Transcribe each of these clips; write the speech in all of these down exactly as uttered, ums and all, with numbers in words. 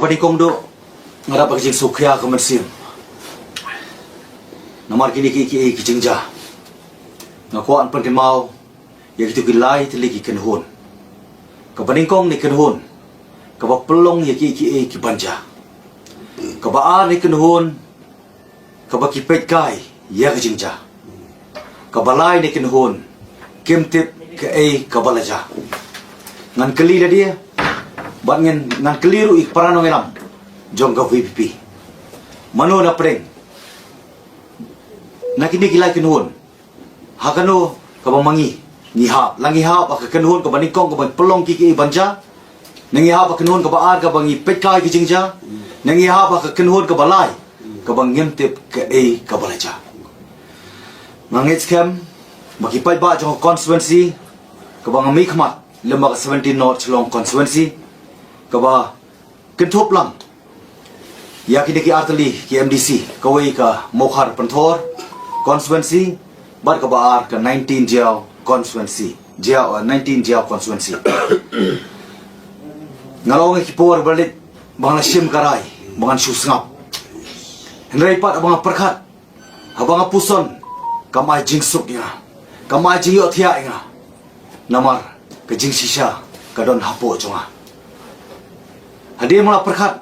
Pynïakong duh, nga dap ka jingsngewkhia ka mynsiem. Namar kine ki, ki, ki jingjia. Nga kwah pynkynmaw ïa kito ki lai tylli ki kynhun. Kaba nyngkong ne kynhun, kaba pynlong ïa ki, ki, ki ban jia. Kaba ar ne kynhun, kaba ki peitkai ïa ka jingjia. Kaba lai ne kynhun, kim tip kaei kaba la jia. Ngan kylli lade, bad ngan, ngan kylli ruh ïa ki para nongïalam jong ka V P P. Mano na pdeng na kine ki lai kynhun, ha kano kaba ma ngi ngi hap? La ngi hap ha ka kynhun kaba nyngkong kaba pynlong ki, ki ban jia? Ne ngi hap ha ka kynhun kaba ar kaba ngi peitkai ki jingjia? Ne ngi hap ha ka kynhun kaba lai kaba ngim tip kaei kaba la jia? Nga ngeit skhem ba ki paidbah jong ka constituency kaba nga mihkhmat, lem bad ka seventeen North Shillong constituency, kaba kynthup lang ïa kine ki artylli ki M D C, kawei ka Mawkhar Pynthor constituency, bad kaba ar ka nineteen Jaïaw constituency, Jaïaw, uh, nineteen Jaïaw constituency. Nga la ong ïa ki por ba la dep ba nga la shim ka rai ba ngan shu sngap. Hynrei pat haba nga pyrkhat, haba nga puson, kam ai jingsuk ïa nga, kam ai jingïohthiah ïa nga. Namar ka jingshisha ka don hapoh jong nga. Hadien ba nga la pyrkhat,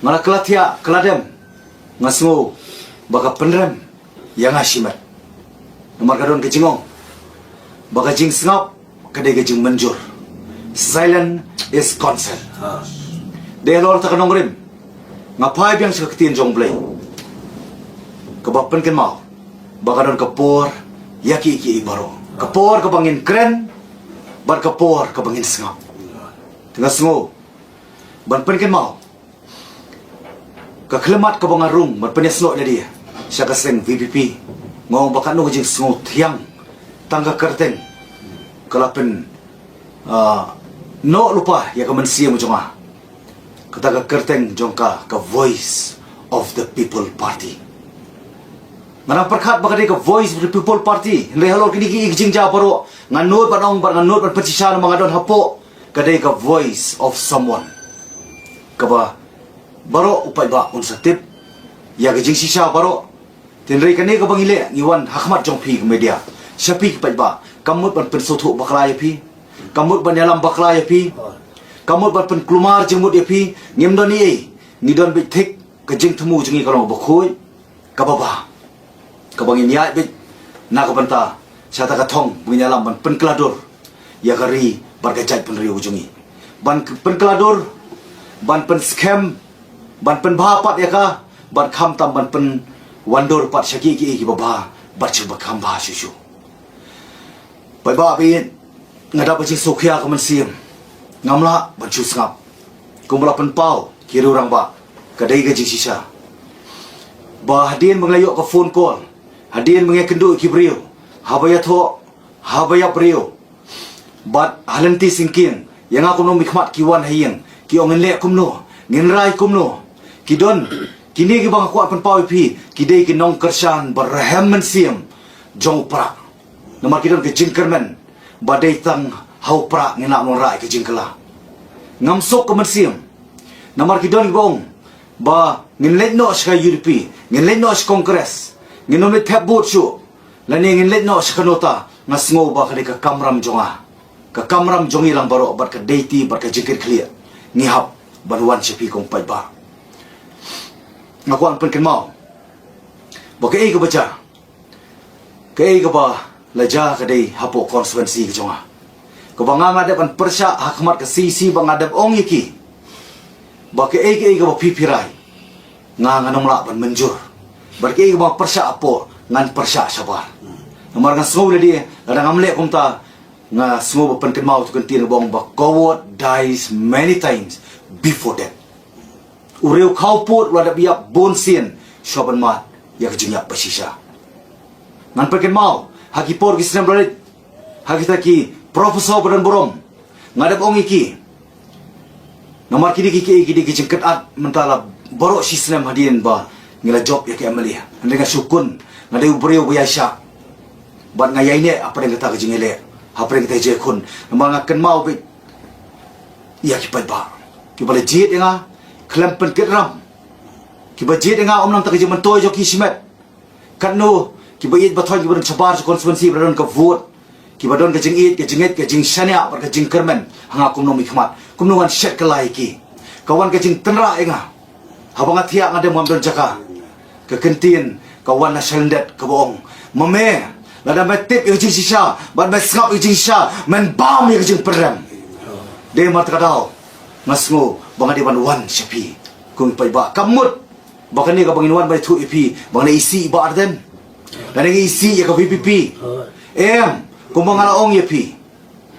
nga la kylla thiah, kylla dem, nga sngew ba ka pynrem ïa nga shimet. Namar ka don ka jingong ba ka jingsngap ka dei ka jingmynjur. Silence is consent. Dei halor kata ka nongrim nga phai biang sha ka ktien jong U Blei, kaba pynkynmaw ba ka don ka por ïa ki, ki, ki baroh. Ka por kaba ngin kren bad ka por kaba ngin sngap. Te nga sngew ban pynkynmaw ka khyllipmat kaba nga rung ban pynïasnoh ïa lade sha ka seng V P P. Nga ong ba katno ka jingsngew thiang, tang ka kyrteng ka la pyn, ah, noh lypa ïa ka mynsiem jong nga. Kata ka kyrteng jong ka, ka Voice of the People Party. Nga dang pyrkhat ba ka dei ka Voice of the People Party, hynrei halor kine ki, ki jingjia baroh, nga nud ban ong bad nga nud ban pynshisha namar nga don hapoh, ka dei ka voice of someone kaba baroh u paidbah un sa tip ïa ka jingshisha baroh. Te hynrei kane kaba ngi leh, ngi wan ha khmat jong phi ka media, sha phi ki paidbah, kam mut ban pynsngewthuh bakla ïa phi, kam mut ban ïalam bakla ïa phi, kam mut ban pynkulmar jingmut ïa phi. Ngim don ei ei, ngi don beit thik, ka jingthmu jong ngi ka long kaba khuid, kaba bha, kaba ngin ïaid beit na ka bynta sha kata ka thong ba ngin ïalam ban pynkylla dur ïa ka ri bad ka jaitbynriew jong ngi. Ban k-, pynkylla dur, ban pynskhem, ban pynbha pat ïa ka, bad khamtam ban pynwandur pat sha ki, ki, kiba bha bad sha kiba kham bha shuh shuh. Paidbah ba ïeit, nga dap ka jingsngewkhia ka mynsiem. Ngam lah ban shu sngap. Kumba la pynpaw ki riew rangbah, ka dei ka jingshisha ba hadien ba nga la ïoh ka phone call, hadien ba nga ïakynduh ïa ki briew, haba ïathoh, haba ïap briew, bad ha lynti syngkien, ïa nga kumno mynkhmat ki wan ha ïing, ki ong ngin leh kumno, ngin rai kumno. Ki don, kine kiba nga kwah pynpaw ïa phi, ki dei ki nongkyrshan ba rhem mynsiem jong u Prah. Namar ki don ka jingkyrmen ba dei tang ha u Prah ngin lah ban wanrah ïa ka jingkylla. Ngam suk ka mynsiem. Namar ki don kiba ong ba ngin leit noh sha ka U D P, ngin leit noh sha Congress, ngin ym leit thep vote shuh, lane ngin leit noh sha ka NOTA. Nga sngew ba ka dei ka kamram jong nga, ka kamram jong ngi lang baroh, bad ka dei ti, bad ka jingkitkhlieh ngi hap ban wan sha phi kum paidbah. Nga kwah pynkynmaw ba kaei kaba jia, kaei kaba la jia ka dei hapoh constituency ka jong nga, kaba nga, nga dep ban pyrshah ha khmat ka C E C, ba nga dep ong ïa ki ba kaei kaei kaba phi phi rai, nga, ngan ym lah ban mynjur. Bad kaei kaba nga pyrshah hapoh, ngan pyrshah shabar. Namar nga sngew lade, lada ngam leh kumta, nga sngew ba pynkynmaw tu kyntien ba ong ba coward dies many times before death. U riew khawpud u la dep ïap bun sien shuwa ban mad ïa ka jingïap ba shisha. Ngan pynkynmaw, ha ki por ki snem ba la leit, ha kita ki professor ba don burom, nga dep ong ïa ki, namar kine ki, ki, ki, ki jingkynad mynta la baroh shi snem hadien ba ngi la jop ïa ka M L A. Hynrei nga shu khun, nga dei u briew ba ïaishah, bad nga ïaineh hapdeng kata ka jingïaleh, hapdeng kata ka jingïakhun. Namar nga kynmaw beit ïa ki paidbah kiba la jied ïa nga, khlem pynkit ram. Kiba jied ïa nga ym nang ta ka jingmyntoi jong ki shimet. Katno kiba ïeit ba thoiñ kiba don shabar sha constituency ba don ka vote, kiba don ka jingïeit, ka jingngeit, ka jingshaniah bad ka jingkyrmen ha nga kum u nongmihkhmat. Kumno ngan shet kylla ïa ki? Ka wan ka jingtynrah ïa nga. Haba nga thiah nga dem ngam don jaka. Ka kyntien ka wan na shalyndet kaba ong, ma me, lada me tip ïa ka jingshisha bad me sngap ïa ka jingshisha, men bam ïa ka jingpynrem. Dei namar kata ka daw nga sngew ba nga dei ban wan sha phi kum i paidbah. Kam mut ba kane kaba ngin wan ban ïathuh ïa phi ba ngan isih i Bah Ardent, lane ngan isih ïa ka VPP. Em, kumba nga la ong ïa phi,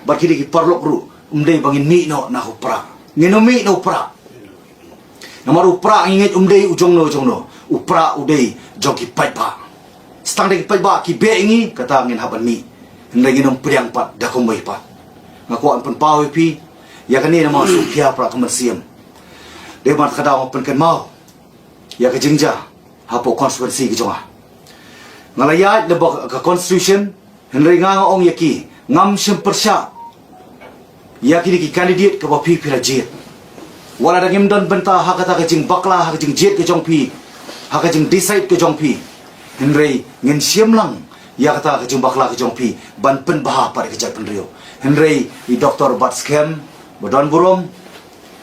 bad ki dei ki paralok ruh, ym dei ba ngin mih noh na u Prah. Ngin ym mih na u Prah. Namar u Prah ngi ngeit um dei u jongno jongno. U Prah u dei jong ki paidbah. Tang da ki paidbah ki beh ïa ngi, kata ngin hap ban mih. Hynrei ngin ym pdiang pat da kumwei pat. Nga kwah ban pynpaw ïa phi ïa kane namar shu khia Prah ka mynsiem. Dei namar kata nga pynkynmaw ïa ka jingjia hapoh constituency ka jong nga. Nga la ïaid lyngba ka constitution, hynrei nga nga ong ïa ki, ngam shym pyrshah ïa kine ki candidate kaba phi phi la jied. Wat la dang ngim don bynta ha kata ka jingbakla, ha ka jingjied ka jong phi, ha ka jingdecide ka jong phi, hynrei ngin shim lang ïa kata ka jingbakla ka jong phi ban pynbha pat ïa ka jaitbynriew. Hynrei i Doctor Batskhem ba don burom,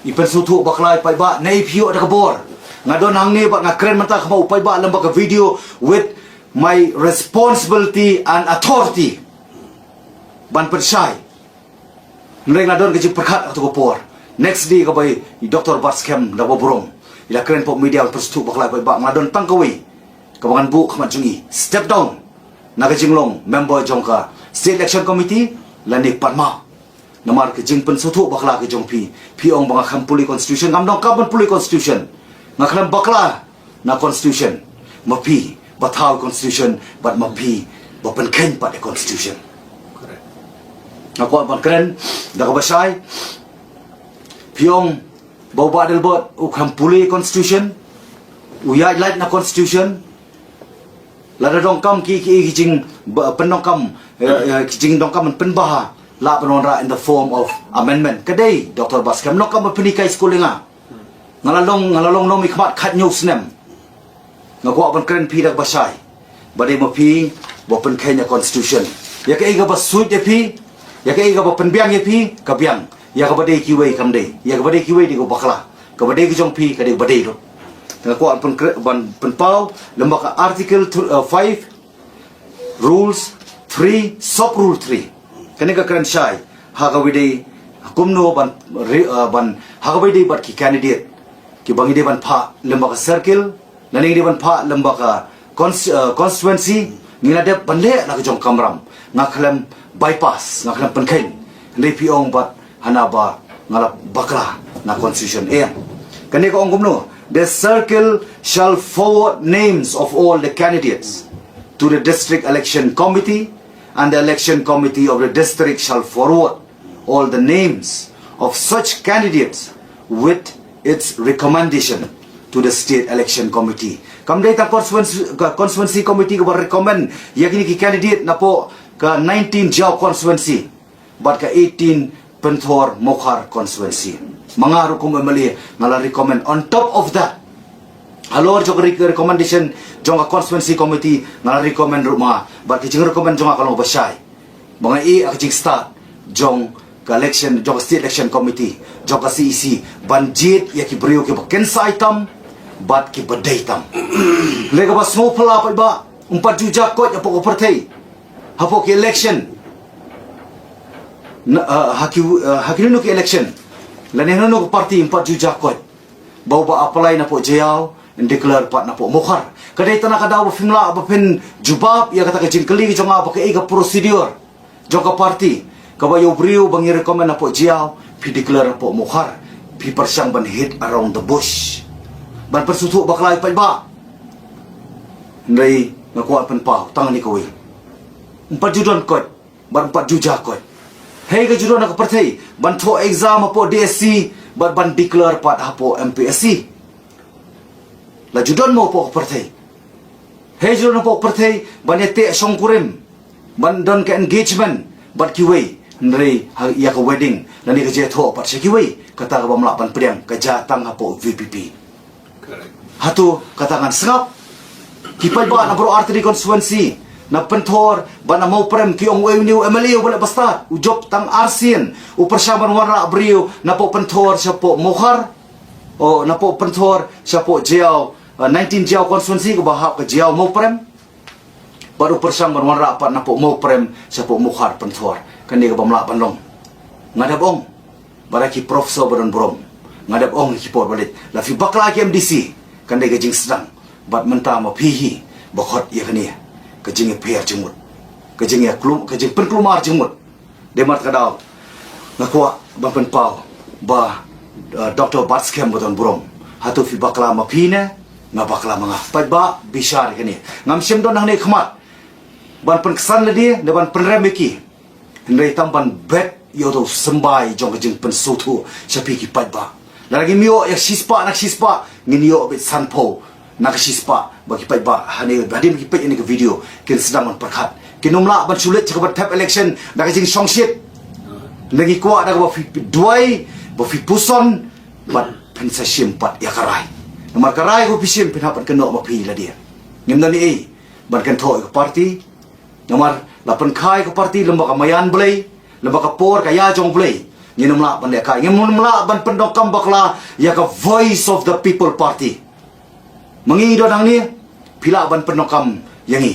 i pynsngewthuh bakla ïa i paidbah, ne i phi ïoh da ka bor. Nga don hangne bad nga kren mynta ha khmat u paidbah lyngba ka video with my responsibility and authority ban pynshai. Hynrei nga don ka jingpyrkhat ha kato ka por. Next day kaba i Doctor Batskhem da kaba burom, i la kren hapoh media ban pynsngewthuh bakla ïa i paidbah, nga don tang kawei kaba ngan buh ha khmat jong i: step down na ka jinglong member jong ka State Election Committee lane pan map. Namar ka jingpynsngewthuh bakla ka jong phi, phi ong ba nga khlem pule constitution. Ngam donkam ban pule constitution. Nga khlem bakla na constitution. Ma phi ba thaw constitution bad ma phi ba pynkheiñ pat ïa constitution. Nga kwah ban kren da kaba shai. Phi ong ba u Bah Adelbert u khlem pule constitution, u ïaid lait na constitution. Lada donkam ki, ki, ki jing ba, pyndonkam, eh, eh, ki jingdonkam ban pynbha, lah ban wanrah in the form of amendment. Ka dei Doctor Batskhem, donkam ban pynhikai skul ïa nga. Nga la long, nga la long nongmihkhmat khathynñiew snem. Nga kwah ban kren phi da kaba shai ba dei ma phi ba pynkheiñ ïa constitution. Ïa kaei kaba suit ïa phi, ïa kaei kaba pynbiang ïa phi, ka biang. Ïa kaba dei kiwei kam dei. Ïa kaba dei kiwei dei kaba bakla. Kaba dei ka jong phi ka dei kaba dei ruh. Nga kwah ban pynkre-, ban pynpaw lyngba ka Article th-, uh, five, Rules three, Sub Rule three. Kane ka kren shai ha kaba dei kumno ban re-, uh, ban, ha kaba dei bad ki candidate kiba ngi dei ban phah lyngba ka circle, lane ngi dei ban phah lyngba ka cons-, uh, constituency. Ngi la dep ban leh la ka jong ka kamram. Nga khlem bypass, nga khlem pynkheiñ. Hynrei phi ong bad hana ba nga la bakla na constitution. Eh, kane ka ong kumno: The circle shall forward names of all the candidates to the district election committee, and the election committee of the district shall forward all the names of such candidates with its recommendation to the state election committee. Kam dei tang constituency, ka constituency committee kaba recommend ïa kine ki candidate napoh ka nineteen Jaïaw constituency bad ka eighteen Pynthor Mawkhar constituency. Ma nga ruh kum MLA nga la recommend. On top of that, halor jong ka re-, recommendation jong ka constituency committee, nga la recommend ruh ma nga, bad ka jingrecommend jong nga ka long ba shai. Ba nga ïohi ha ka jingstad jong ka election, jong ka state election committee, jong ka CEC, ban jied ïa ki briew kiba kynsai tam bad kiba dei tam. Lei kaba sngewphylla pat ba ym pat ju jia koit hapoh ka pyrthei, hapoh ki election, na, ah, ha ki, ah, ha kino kino ki election, lane hano hano ka party, ym pat ju jia koit ba uba apply napoh Jaïaw yn declare pat napoh Mawkhar. Ka dei tang na ka daw ba phim lah ba phin jubab ïa kata ka jingkylli ka jong nga ba kaei ka procedure jong ka party kaba ïa u briew ba ngi recommend napoh Jaïaw phi declare napoh Mawkhar. Phi pyrshang ban hit around the bush, ban pynsngewthuh bakla ïa paidbah. Hynrei nga kwah pynpaw tang kane kawei. Ym pat ju don koit bad ym pat ju jia koit. Hei, ka ju don ha ka pyrthei ban thoh exam hapoh DSC bad ban declare pat hapoh MPSC. La ju don mo hapoh ka pyrthei? Hei, ju don hapoh ka pyrthei ban ïateh shongkurim, ban don ka engagement bad kiwei, Hynrei ha ïa ka wedding lane ka jingïathoh pat sha kiwei, kata kaba ym lah ban pdiang, ka jia tang hapoh V P P. Hato kata ngan sngap? Ki paidbah na baroh artylli constituency, na Pynthor bad na Mawprem, ki ong uei une u M L A uba leh ba stad, u jop tang arsien, u pyrshang ban wanrah briew napoh Pynthor shapoh Mawkhar, o, napoh Pynthor shapoh Jaïaw, uh, nineteen Jaïaw constituency kaba hap ka Jaïaw Mawprem. Bad u pyrshang ban wanrah pat napoh Mawprem shapoh Mawkhar Pynthor. Kane kaba ym lah ban long. Nga dep ong, bad ki professor ba don burom, nga dep ong ki por ba leit, la phi bakla ki M D C, kan dei ka jingsdang. Bad mynta ma phi hi ba khot ïa kane ka jingïapher jingmut, ka jingïaklum, ka jingpynkulmar jingmut. Dei namar kata ka daw nga kwah ban pynpaw ba, uh, Doctor Batskhem ba don burom, hato phi bakla ma phi ne nga bakla ma nga? Paidbah, bishar ïa kane. Ngam shym don hangne khmat ban pynksan lade ne ban pynrem ïa ki, hynrei tang ban bet ïa uto u symbai jong ka jingpynsngewthuh sha phi ki paidbah. Lada ngim ïoh ïa ka shispah na ka shispah, ngin ïoh beit sanphew na ka shispah ba ki paidbah hangne, hadien ba ki peit ïa kane ka video, kin sdang ban pyrkhat. Kin ym lah ban shu leit sha kaban thep election da ka jingshongshit. Ngi kwah da kaba phi duwai, ba phi puson, bad phin sa shim pat ïa ka rai. Namar ka rai kaba phi shim, phin hap ban kynnoh ma phi lade. Ngim don ei ei ban kynthoh ïa ka party. Namar la pynkha ïa ka party lem bad ka maïan Blei, lem bad ka por ka ïa jong Blei. Ngin ym lah ban lehkai, ngin ym lah ban pyndonkam bakla ïa ka Voice of the People Party. Ma ngi don hangne, phi lah ban pyndonkam ïa ngi.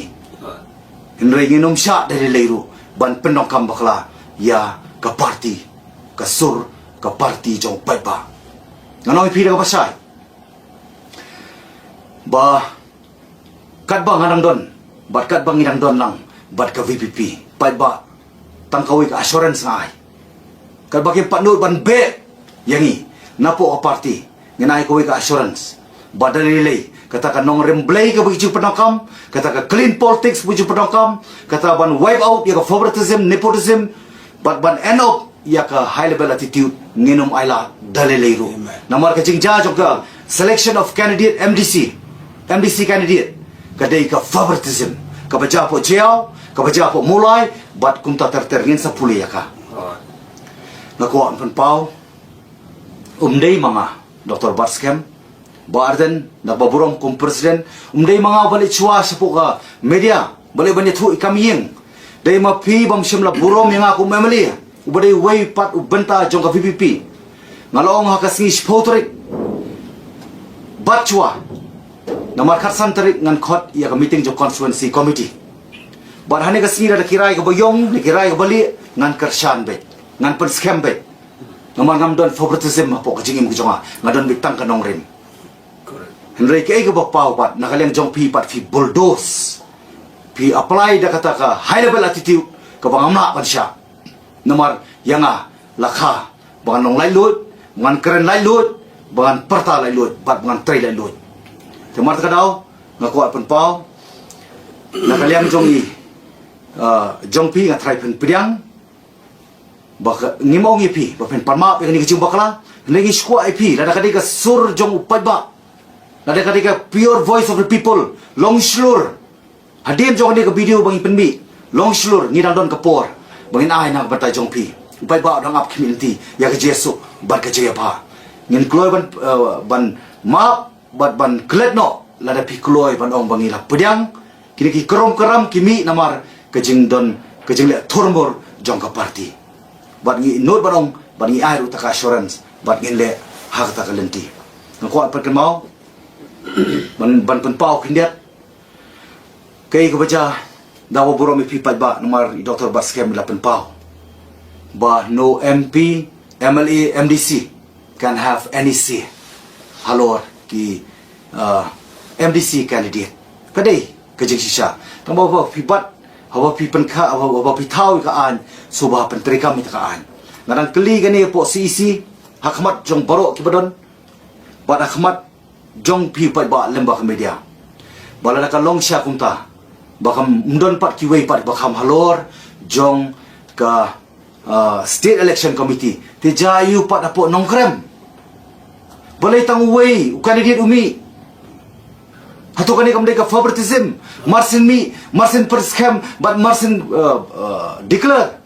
Hynrei ngin ym shah da lei lei ruh ban pyndonkam bakla ïa ka party, ka sur ka party jong u paidbah. Ngan ong ïa phi da kaba shai ba katba nga dang don bad katba ngi dang don lang bad ka V P P, paidbah, tang kawei ka assurance nga ai. Katba kim pat nud ban beh ïa ngi napoh ka party, ngin ai kawei ka assurance ba da lei lei kata ka nongrim Blei kaba ngi ju pyndonkam, kata ka clean politics ba ngi ju pyndonkam, kata ban wipe out ïa ka favoritism, nepotism, bad ban end up ïa ka high level attitude, ngin ym ailad da lei lei ruh. Amen. Namar ka jingjia jong ka selection of candidate M D C, M D C candidate, ka dei ka favoritism kaba jia hapoh Jaïaw, kaba jia hapoh Mawlai, bad kumta ter ter, ngin sa pule ïa ka. Nga kwah ban pynpaw, um dei ma nga, Doctor Batskhem, Bah Ardent, na ba burom kum president, um dei ma nga ba leit shuwa shapoh ka media, ba leit ban ïathuh ïa ka kam ïing. Dei ma phi bym shym la burom ïa nga kum M L A, uba dei uwei pat u bynta jong ka V P P. Nga la ong ha ka sngi shiphew tarik bad shuwa, namar khatsan tarik ngan khot ïa ka meeting jong constituency committee. Bad hane ka sngi lada ki rai kaba ïong ne ki rai kaba lieh, ngan kyrshan beit, ngan pynskhem beit. Namar ngam don favoritism hapoh ka jingim ka jong nga, nga don beit tang ka nongrim. Hynrei kaei kaba paw pat, na ka liang jong phi pat phi bulldoze, phi apply da kata ka high level attitude kaba ngam lah ban shah. Namar ïa nga la kha ba ngan long laitluid, ba ngan kren laitluid, ba ngan pyrta laitluid, bad ba ngan trei laitluid. Te namar kata ka daw nga kwah pynpaw, na ka liang jong i, ah, jong phi nga tharai phin pdiang, ba ka, ngim ong ïa phi ba phin pan map ïa kane ka jingbakla, hynrei ngi sngewkwah ïa phi, lada ka dei ka sur jong u paidbah, lada ka dei ka pure voice of the people, long shlur. Hadien jong kane ka video ba ngi pynmih, long shlur, ngi dang don ka por ba ngin ai na ka bynta jong phi. U paidbah u dang ap khmih lynti ïa ka jingïasuk bad ka jingïabha. Ngin kloi ban, eh, ban map bad ban klet noh lada phi kloi ban ong ba ngi la pdiang. Kine ki krom kram ki mih namar ka jingdon, ka jingleh thurmur jong ka party. Bad ngi nud ban ong, bad ngi ai ruh kata ka assurance, bad ngin leh ha kata ka lynti. Nga kwah pynkynmaw ban, ban pynpaw khyndiat kaei kaba jia, da ba burom ïa phi paidbah, namar i Doctor Batskhem i la pynpaw ba no M P, M L A, M D C can have any say halor ki, uh, M D C candidate. Ka dei ka jingshisha. Tang ba haba phi bat, haba phi pynkha, haba, haba phi thaw ïa ka aiñ, sngewbha pyntreikam ïa ka aiñ. Nga dang kylli kane hapoh C E C, ha khmat jong baroh kiba don, bad ha khmat jong phi paidbah lem bad ka media, ba lada ka long shisha kumta, ba kam don pat kiwei pat ba kham halor jong ka, ah, State Election Committee, te jia aiu pat hapoh Nongkrem? Balei tang uwei u candidate u mih? Hato kane kam dei ka favoritism? Marsien mih, marsien pynskhem, bad marsien, ah, ah, declare.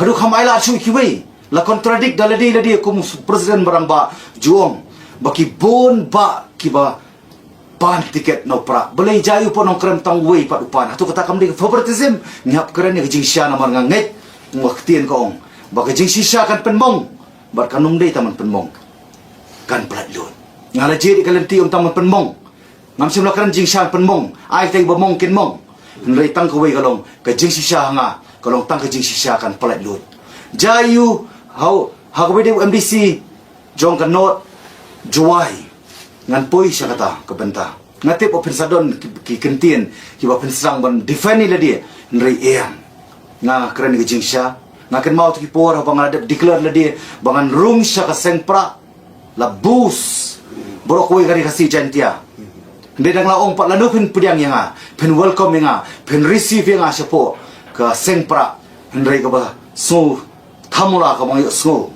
Haduh kham ailad shuh kiwei. La contradict da lade lade kum President Marang Bah ju ong ba ki bun bah kiba pan tiket na u Prah. Balei jia u Pohnongkrem tang uwei pat u pan? Hato kata kam dei ka favoritism? Ngi hap kren ïa ka jingshisha namar nga ngeit, nga ktien ka ong ba ka jingshisha kan pynmong. Bad kan ym dei tang ban pynmong, kan pyllait lut. Nga la jied ïa ka lynti ym tang ban pynmong. Ngam shym la kren jingshisha pynmong. Ai tang ba mong kin mong. Hynrei tang kawei ka long ka jingshisha ha nga, ka long tang ka jingshisha kan pyllait lut. Jia u ha, ha kawei de u M D C jong ka North Jowai. Ngan poi sha kata ka bynta. Nga tip ba phin sa don ki, ki kyntien kiba phin sdang ban defend ïa lade, hynrei em. Nga kren ka jingshisha. Nga kynmaw tu ki por haba nga la dep declare lade ba ngan rung sha ka seng Prah. La bus baroh kawei ka Ri Khasi Jaiñtia. Hynrei dang la ong pat lano phin pdiang ïa nga, phin welcome ïa nga, phin receive ïa nga shapoh ka seng Prah. Hynrei kaba sngew thamula kaba nga ïohsngew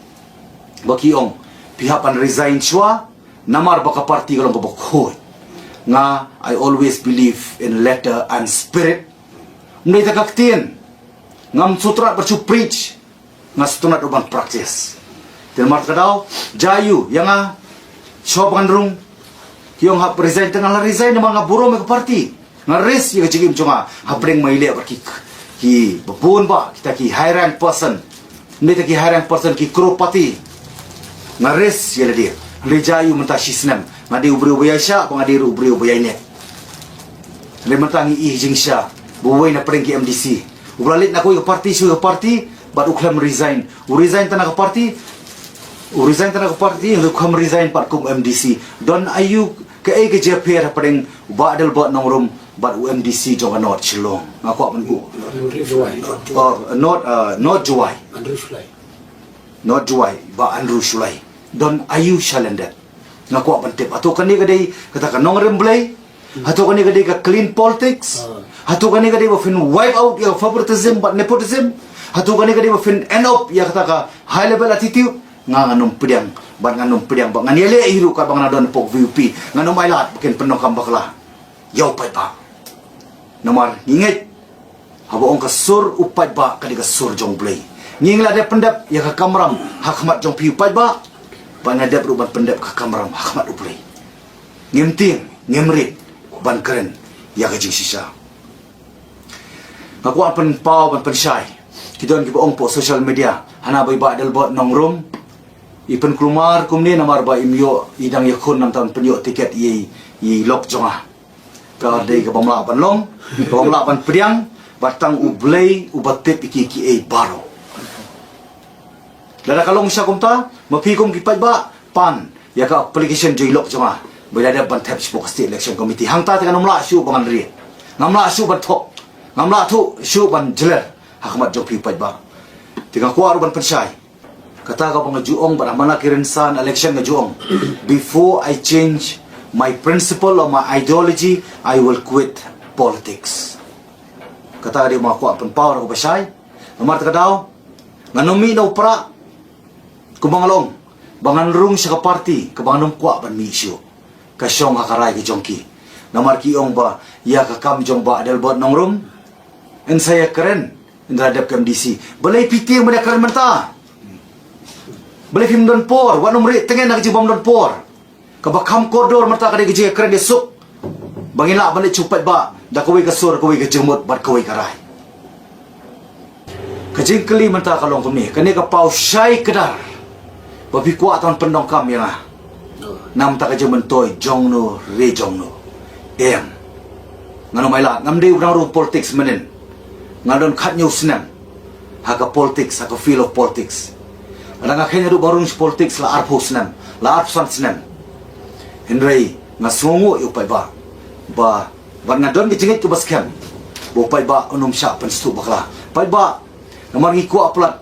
ba ki ong phi hap ban resign shuwa. Namar ba ka party ka long kaba khuid. Nga, I always believe in letter and spirit. Ym dei tang ka ktien. Ngam sngewtynnat ban shu preach. Nga sngewtynnat ruh ban practice. Te namar kata ka daw, jia u ïa nga, shuwa ba ngan rung. Ki ong hap resign, te nga la resign namar nga burom ïa ka party. Nga risk ïa ka jingim jong nga hapdeng ba ngi leh bad ki, ki babun bah kita ki high rank person. Ym dei tang ki high rank person, ki crorepati. Nga risk ïa lade. Hynrei jia u mynta shi snem. Nga dei u briew ba ïaishah bad nga dei ruh u briew ba ïaineh. Hynrei mynta ngi ïohi jingshisha ba uwei na pdeng ki M D C uba la leit na kawei ka party sha kawei ka party bad u khlem resign. U resign tang na ka party, u resign tang na ka party, hynrei u khlem resign pat kum M D C. Don aïu, kaei ka jingïapher hapdeng u Bah Adelbert Nongrum bad u M D C jong ka North Shillong? Nga kwah ban ku. North Jowai. Oh, North, uh, North Jowai. Andrew Shullai. North Jowai, Bah Andrew Shullai. Don aïu shalyndet? Nga kwah ban tip. Hato kane ka dei kata ka nongrim Blei? Hato kane ka dei ka clean politics? Ah. Hato kane ka dei ba phin wipe out ïa ka favoritism bad nepotism? Hato kane ka dei ba phin end up ïa kata ka high level attitude? Nga ngan ym pdiang, bad ngan ym pdiang, bad ngan ïaleh hi ruh katba nga la don hapoh VPP. Ngan ym ailad ba kin pyndonkam bakla ïa u paidbah. Namar ngi ngeit haba ong ka sur u paidbah ka dei ka sur jong u Blei. Ngi la dep pyndep ïa ka kamram ha khmat jong phi u paidbah, bad nga dep ruh ban pyndep ka kamram ha khmat u Blei. Ngim tieng, ngim rit ban kren ïa ka jingshisha. Nga kwah pynpaw ban pynshai. Ki don kiba ong hapoh social media, hana ba i Bah Adelbert Nongrum i pynkulmar kumne namar ba im ïoh, i dang ïakhun namar ban pynïoh tiket ïa i, i lok jong nga. Ka dei kaba ym lah ban long, kaba ym lah ban pdiang, bad tang u Blei uba tip ïa ki, kiei baroh. Lada ka long shisha kumta, ma phi kum ki paidbah pan ïa ka application jong i lok jong nga ba i la dep ban thep shapoh ka State Election Committee. Hangta te ngan ym lah shuh ba ngan rieh. Ngam lah shuh ban thok. Ngam lah thuh shuh ban jler ha khmat jong phi u paidbah. Te nga kwah ruh ban pynshai. Kata kaba nga ju ong bad ha man la ki rynsan election nga ju ong, "Before I change my principle or my ideology, I will quit politics." Kata ka dei ba nga kwah pynpaw da kaba shai. Namar kata ka daw, ngan ym mih na u Prah kumba nga la ong ba ngan rung sha ka party kaba ngan ym kwah ban mih shuh. Ka shong ha ka rai ka jong ki. Namar ki ong ba ïa ka kam jong Bah Adelbert Nongrum, yn sa ïakren ynda la dep ka MDC. Balei phi tieng ban ïakren mynta? Balei phim don por? Wat nym rieh tngen na ka jingbym don por. Kaba kham kordor mynta ka dei ka jingïakren ïasuk ba ngin lah ban leit sha u paidbah da kawei ka sur, kawei ka jingmut bad kawei ka rai. Ka jingkylli mynta ka long kumne, kane ka paw shai kdar ba phi kwah tang pyndonkam ïa nga na bynta ka jingmyntoi jong no re jong no. Em. Ngan ym ailad, ngam dei u nongrung politics mynnin. Nga don khathynñiew snem ha ka politics, ha ka field of politics. Lada nga kheiñ haduh ba rung sha politics la arphew snem, la arphew san snem. Hynrei nga sngewnguh ïa u paidbah ba, ba nga don ka jingngeit kaba skhem ba u paidbah un ym shah pynsngewthuh bakla. Paidbah, namar ngi kwah palat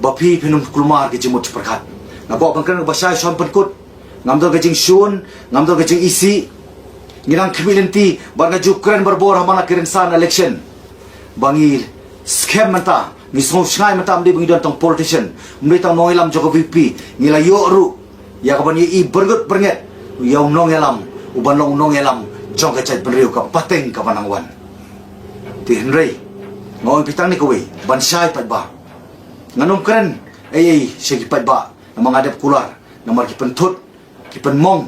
ba phi phin ym kulmar ka jingmut jingpyrkhat. Nga kwah ban kren kaba shai shuwa ban pynkut. Ngam don ka jingshun, ngam don ka jingisih. Ngi dang khmih lynti bad nga ju kren barabor ha man la ki rynsan election ba ngi skhem mynta, ngi sngew shngaiñ mynta, ym dei ba ngi don tang politician, ym dei tang nongïalam jong ka VPP. Ngi la ïoh ruh ïa ka ban ïohi byrngut byrnget ïa u nongïalam uban long u nongïalam jong ka jaitbynriew, ka pateng kaba nang wan. Te hynrei nga ong ïa phi tang ne kawei ban shai paidbah. Ngan ym kren ei ei sha ki paidbah namar nga dep kular, namar ki pynthut, ki pynmong,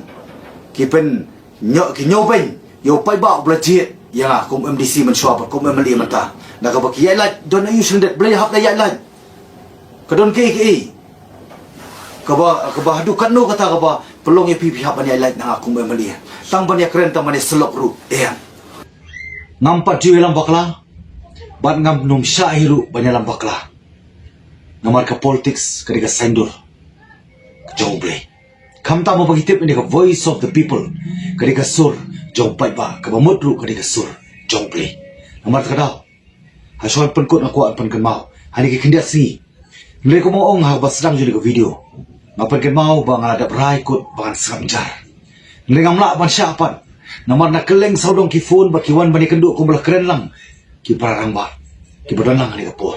ki pyn nyo ki nyo beng ïa u paidbah u ba la jied ïa nga kum MDC mynshuwa bad kum MLA mynta. Na kaba ki ïaid lait don aïu shlyndet, balei hap da ïaid lait? Ka don kaei kaei kaba, kaba haduh katno kata kaba pynlong ïa phi phi hap ban ïaid lait na nga kum MLA? Tang ban ïakren, tang ban ïasyllok ruh em. Ngam pat ju ïalam bakla bad ngam nym shah hi ruh ban ïalam bakla. Namar ka politics ka dei ka saiñdur jong U Blei. Khamtam ba ki tip ïa ka voice of the people ka dei ka sur jong u paidbah, kaba mut ruh ka dei ka sur jong U Blei. Namar kata ka daw, ha shuwa ban pynkut nga kwah ban pynkynmaw ha kine ki khyndiat sngi. Hynrei kumba nga ong ha kaba sdang jong ka video, nga pynkynmaw ba nga la dep rai kut ba ngan sngap jar. Hynrei ngam lah ban shah pat namar na kylleng sawdong ki phone ba ki wan ban ïakynduh kumba la kren lang ki para rangbah kiba don lang ha kane ka por.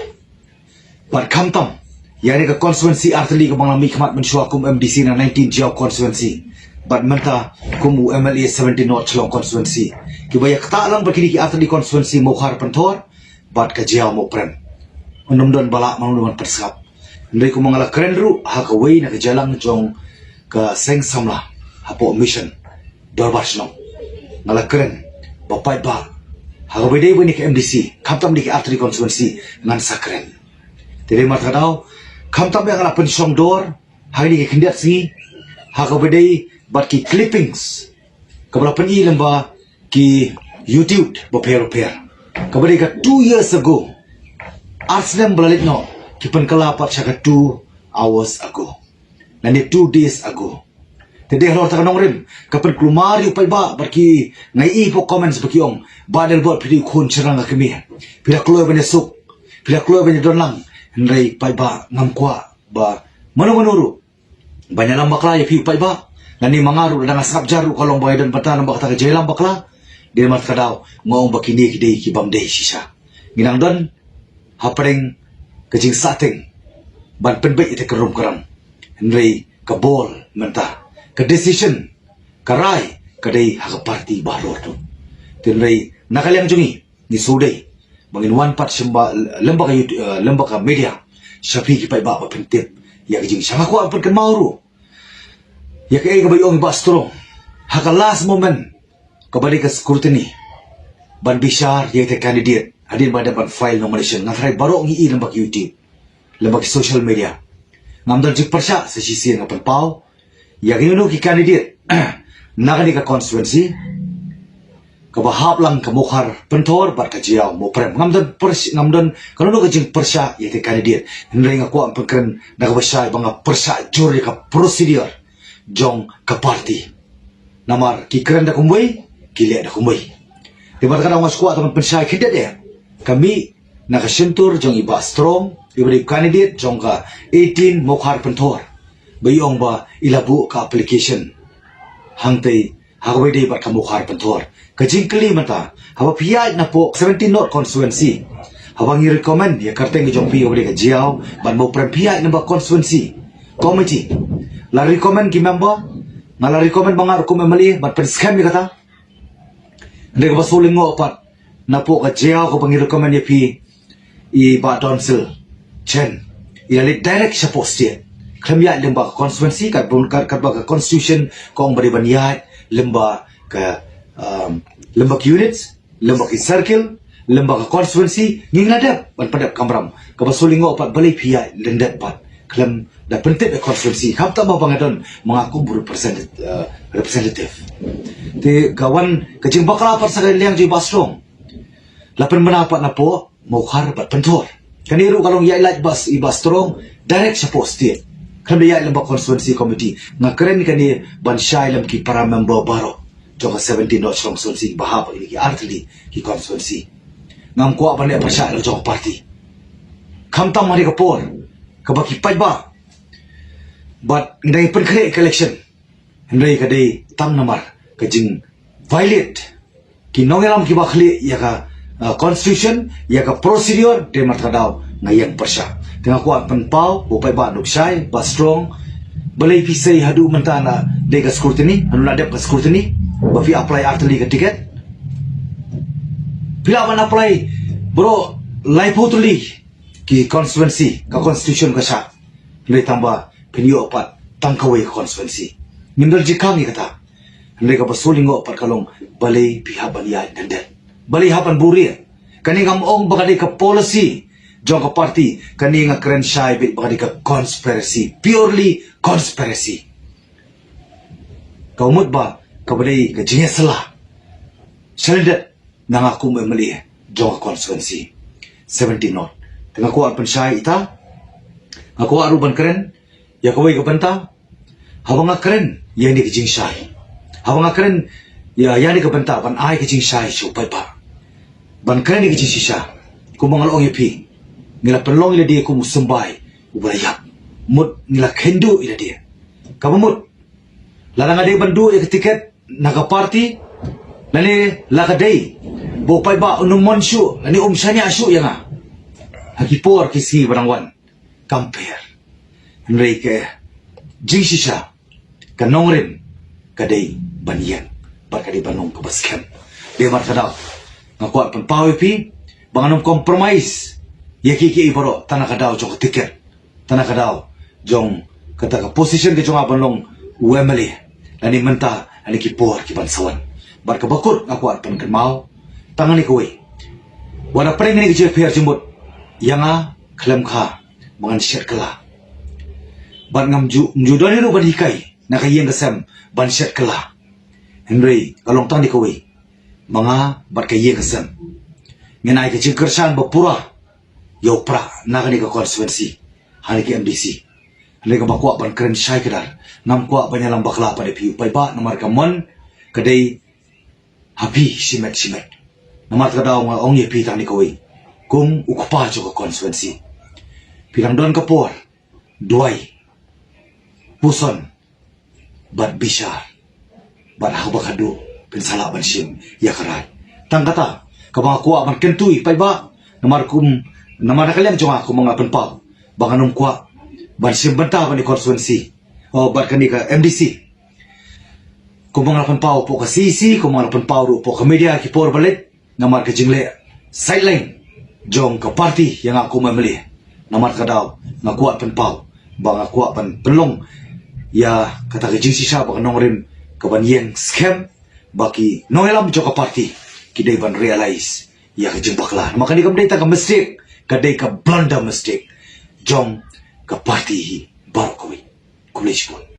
Bad khamtam ïa kane ka constituency artylli kaba nga la mihkhmat mynshuwa kum MDC na nineteen Jaïaw constituency bad mynta kum u MLA seventeen North Shillong constituency, kiba ïa ktah lang bad kine ki artylli constituency Mawkhar Pynthor bad ka Jaïaw Mawprem. Ym don ba lah mano mano ban pynsngap. Hynrei kumba nga la kren ruh ha kawei na ka jingïalang jong ka seng samla hapoh Mission Dorbar Shnong, nga la kren ba paidbah, ha kaba dei ba ïa kane ka MDC, khamtam ïa kine ki artylli constituency ngan sa kren. Te dei namar kata ka daw, khamtam ïa nga la pynshong dor ha kine ki khyndiat sngi ha kaba dei bad ki clippings kaba la pyni lyngba ki YouTube bapher bapher, kaba dei ka two years ago. Ar snem ba la leit noh ki pynkylla pat sha ka two hours ago lane two days ago. Te dei halor kata ka nongrim ka pynkulmar ïa u paidbah bad ki, nga ïohi hapoh comments ba ki ong, "Bah Adelbert, phi dei u khun shynrang ka kmie, phi la kloi ban ïasuk, phi la kloi ban ïadon lang." Hynrei paidbah, ngam kwah ba mano mano ruh ban ïalam bakla ïa phi u paidbah. Lane ma nga ruh lada nga sngap jar ruh ka long ba nga ïadon bynta namar kata ka jingïalam bakla. Dei namar kata ka daw nga ong ba kine ki dei ki bym dei shisha. Ngi nang don hapdeng ka jingsahteng ban pynbeit ïa ka rum ka ram. Hynrei ka ball mynta, ka decision, ka rai ka dei ha ka party baroh tu. Te hynrei na ka liang jong ngi, ngi shu dei ba ngin wan pat sha ba, lem bad ka youth, eh, lem bad ka media, sha phi ki paidbah ba phin tip ïa ka jing, sha nga kwah pynkynmaw ruh ïa kaei kaba ïa ong i Bah Strong ha ka last moment kaba dei ka scrutiny ban bishar ïa ka candidate hadien ba dep ban file nomination. Nga tharai baroh ngi ïohi lem bad ka YouTube, lem bad ka social media. Ngam don jingpyrshah, sa shisien nga pynpaw ïa kino kino ki candidate na kane ka constituency kaba hap lang ka Mawkhar Pynthor bad ka Jaïaw Mawprem. Ngam don pyrsh-, ngam don kano kano ka jingpyrshah ïa ka candidate. Hynrei nga kwah pynkren na kaba shai ba nga pyrshah jur ïa ka procedure jong ka party. Namar ki kren da kumwei, ki leh da kumwei. Te bad kata nga shu kwah tang ban pynshai khyndiat ïa ka mih na ka shyntur jong i Bah Strong, iba dei candidate jong ka eighteen Mawkhar Pynthor, ba i ong ba i la buh ka application hangtei ha kaba ïadei bad ka Mawkhar Pynthor. Ka jingkylli mynta, haba phi ïaid napoh seventeen North constituency, haba ngi recommend ïa ka kyrteng ka jong phi kaba dei ka Jaïaw bad Mawprem, phi ïaid na ba constituency committee, la recommend ki member, nga la recommend ba nga ruh kum MLA ban pynskhem ïa kata. Hynrei kaba shu lyngngoh pat, napoh ka Jaïaw kaba ngi recommend ïa phi, i Bah Donsil Chen, i la leit direct shapoh state, khlem ïaid lyngba ka constituency, kat bun, kat, katba ka constitution ka ong ba dei ban ïaid lyngba ka, um, lyngba ki units, lyngba ki circle, lyngba ka constituency. Ngi la dep ban pyndep kamram. Kaba shu lyngngoh pat, balei phi ïaid lyndet pat khlem da pyntip ïa constituency? Khamtam ba nga don ma nga kum represent-, uh, representative. Te ka wan ka jingbakla pat sha ka liang jong i Bah Strong. La pynbna pat napoh Mawkhar bad Pynthor. Kane ruh ka long ïaid lait bad i Bah Strong direct shapoh state, khlem da ïaid lyngba constituency committee. Nga kren kane ban shai lem ki para member baroh jong ka seventeen North Shillong constituency ba hap ïa ki artylli ki constituency. Ngam kwah ban leh pyrshah la jong ka party. Khamtam ha kane ka por kaba ki paidbah bad ngi dang pynkhreh ka election, hynrei ka dei tang namar ka jing violate ki nongïalam kiba khlieh ïa ka, uh, constitution, ïa ka procedure. Te namar kata ka daw nga ïeng pyrshah. Te nga kwah pynpaw ba u paidbah un shai, Bah Strong, balei phi sei haduh mynta na dei ka scrutiny, hanu na dep ka scrutiny, ba phi apply artylli ka ticket? Phi lah ban apply baroh laiphew tylli ki constituency, ka constitution ka shah. Hynrei tang ba phin ïoh pat tang kawei ka constituency. Ngim don jingkhang ïa kata. Hynrei kaba shu lyngngoh pat ka long balei phi hap ban ïaid dang dang. Balei hap ban buhrieh. Kane ngam ong ba ka dei ka policy jong ka party, kane nga kren shai beit ba ka dei ka conspiracy, purely conspiracy. Ka mut ba kaba dei ka jingïasyllok shalyndet na nga kum M L A jong ka constituency seventeen North. Te nga kwah pynshai ita, nga kwah ruh ban kren ïa kawei ka bynta. Haba nga kren ïa kane ka jingshai, haba nga kren ïa, ïa kane ka bynta ban ai ka jingshai sha u paidbah, ban kren ïa ka jingshisha, kumba nga la ong ïa phi, ngi la pynlong ïa lade kum u symbai uba la ïap. Mut ngi la kynduh ïa lade. Kaba mut, lada nga dei ban duh ïa ka tiket na ka party, lane la ka dei ba u paidbah un ym mon shuh lane um shaniah shuh ïa nga ha ki por ki sngi ba dang wan, kam pher. Hynrei ka jingshisha, ka nongrim ka dei ban ïeng bad ka dei ban long kaba skhem. Dei namar kata nga kwah pynpaw ïa phi ba ngan ym compromise ïa kiei kiei baroh tang na ka daw jong ka tiket, tang na ka daw jong kata ka position ka jong nga ban long u M L A lane mynta lane ki por ki ban sa wan. Bad kaba kut nga kwah pynkynmaw tang kane kawei, wat la pyrshah kane ka jingpher jingmut ïa nga, khlem kha ba ngan shet kylla. Bad ngam ju, ngam ju don hi ruh ban hikai na ka ïing ka sem ban shet kylla. Hynrei ka long tang kane kawei, ma nga bad ka ïing ka sem ngin ai ka jingkyrshan ba pura ïa u prah na kane ka constituency ha kane ka M D C. Hynrei kaba kwah ban kren shai kdar, ngam kwah ban ïalam bakla pat ïa phi u paidbah, namar ka mon ka dei ha phi shimet shimet. Namar kata ka daw nga ong ïa phi tang kane kawei, kum u kpa jong ka constituency, phi dang don ka por duwai, puson bad bishar, bad ha kaba khatduh phin sa lah ban shim ïa ka rai. Tang kata kaba nga kwah ban kyntu ïa u paidbah, namar kum, namar na ka liang jong nga kumba nga la pynpaw ba ngan ym kwah ban shim bynta bad kane ka constituency, oh, bad kane ka M D C. Kumba nga la pynpaw hapoh ka C E C, kumba nga la pynpaw ruh hapoh ka media ki por ba la leit, namar ka jingleh sideline jong ka party ïa nga kum M L A. Namar kata ka daw nga kwah pynpaw ba nga kwah ban pynlong ïa kata ka jingshisha ba ka nongrim ka ban ïeng skhem, ba ki nongïalam jong ka party ki dei ban realize ïa ka jingbakla. Namar kane kam dei tang ka mistake, ka dei ka blunder mistake jong ka party hi baroh kawei. Khublei shibun.